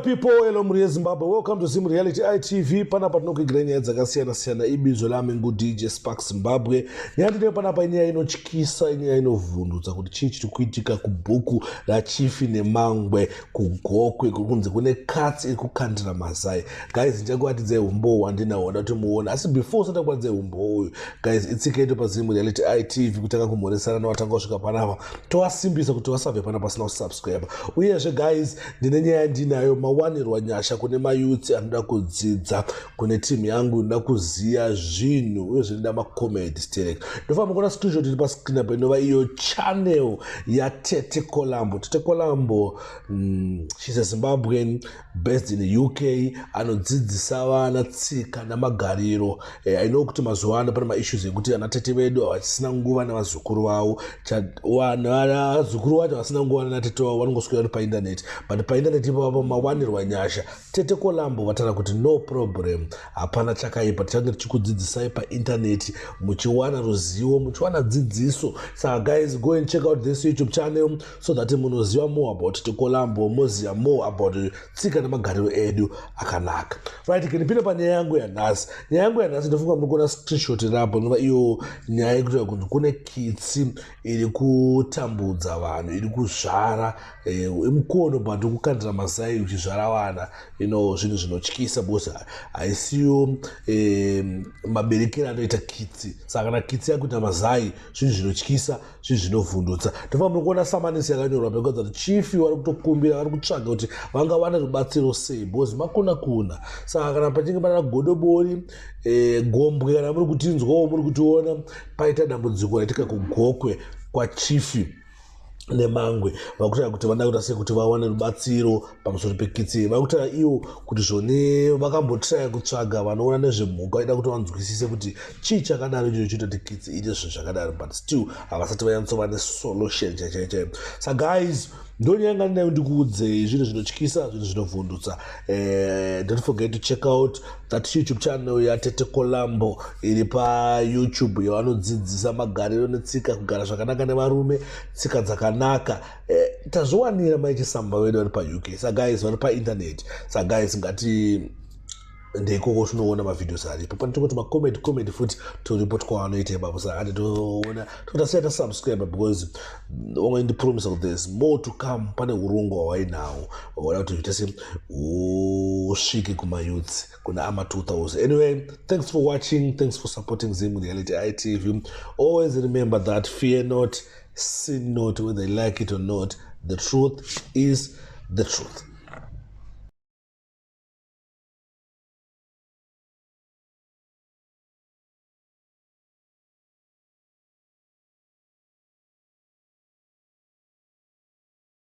People, hello mhuri yeZimbabwe, welcome to Zim Reality ITV. Panapa tinokuigira nyaya dzakasiyana-siyana. Ibizo lami nguDJ Spark Zimbabwe. Nyaya ndinayo panapa inyaya inotyisa, inyaya inovhundutsa kuti chii chiri kuitika kubhuku raChief Nemangwe kuGokwe, kuri kunzi kune katsi iri kukandira mazai. Guys, ndichakuratidzai umbowo hwandinahwo wada kuti muone, asi before usati kuratidzai umbowo uyu, guys, itsika yedu paZim Reality ITV kutanga kumhoresana newatanga kusvika panapa, tovasimbisa kuti vasabve pana pasina kusubscribe. Uyezve guys, ndine nyaya ndinayo, mawanirwa nyasha kune mayouth anoda kudzidza, kune timu yangu inoda kuziva zvinhu, uyezve ndinoda macomedy sterek. Ndofamba kuona screenshot iri pascreen apa, inova iyo channel yaTete Columbo. Tete Columbo, she's a Zimbabwean based in the UK, anodzidzisa vana tsika namagariro. I know kuti mazuva ano pane maissues ekuti ana tete vedu havachisina nguva nevazukuru vavo, vazukuru vacho vasina nguva nanatete vavo, vanongoswera vari paindaneti. But paindaneti ipapo mawanirwa nyasha. Tete Columbo vataura kuti no problem, hapana chakaipa, tichange tichikudzidzisai paindaneti, muchiwana ruzivo, muchiwana dzidziso. Saka guys, go and check out this YouTube channel so that munoziva more about Tete Columbo, moziva more about tsika nemagariro edu akanaka. Right, kendipinde panyaya yangu yanhasi. Nyaya yangu yanhasi, ndofunga muri kuona screenshot rapo, inova iyo nyaya yekuti kunzi kune kitsi iri kutambudza vanhu, iri kuzvara imukono, but kukandira mazai uchizvara vana. Zvinhu zvinotyisa because haisiyo maberekero anoita kitsi. Saka kana kitsi yakuita mazai, zvinhu zvinotyisa, zvinhu zvinovhundutsa. Ndofamba muri kuona samanisi yakanyorwa pekuratidza kuti chief vari kutokumbira, vari kutsvaga kuti vangawane rubatsiro sei, because makuna kuna. Saka kana pachinge pana godobori, gombwe, kana muri kutinzwawo, muri kutiona, paita dambudziko raitika kuGokwe kwaChief Nemangwe. Vakutaura kuti vanoda kuita sei kuti vawane rubatsiro pamusoro pekitsi. Vakutaura ivo kuti zvone vakambotraya kutsvaga vanoona nezvemhuka, vaida kuti vanzwisise kuti chii chakadaro icho chiita kuti kitsi iite zvinhu zvakadaro, but still havasati vanyatsova nesolution chaichai chaiyo. Sa guys, ndonyaya ndinayo, ndikuudzei zvinhu zvinotyisa, zvinhu zvinovhundutsa. Don't forget to check out that YouTube channel yaTete Columbo iri paYouTube, yavanodzidzisa magariro netsika, kugara zvakanaka nevarume, tsika dzakanaka. Tazviwanira maichisamba vedu vari paUK. Sa guys, vari painternet. Sa guys, ngati ndeikoko tinoona mavideos aripo pane, tongoti macomedy comedy futi toripo twavanoita ipapo. Saka ati toona totasiya tasubscribe because vamwe ndipromisa kuti there's more to come. Pane urongwa hwawainawo waona kuti zviite se usvike kumayouths kuna ama 2000. Anyway, thanks for watching, thanks for supporting Zim Reality ITV. Always remember that fear not, sin not, whether you like it or not, the truth is the truth.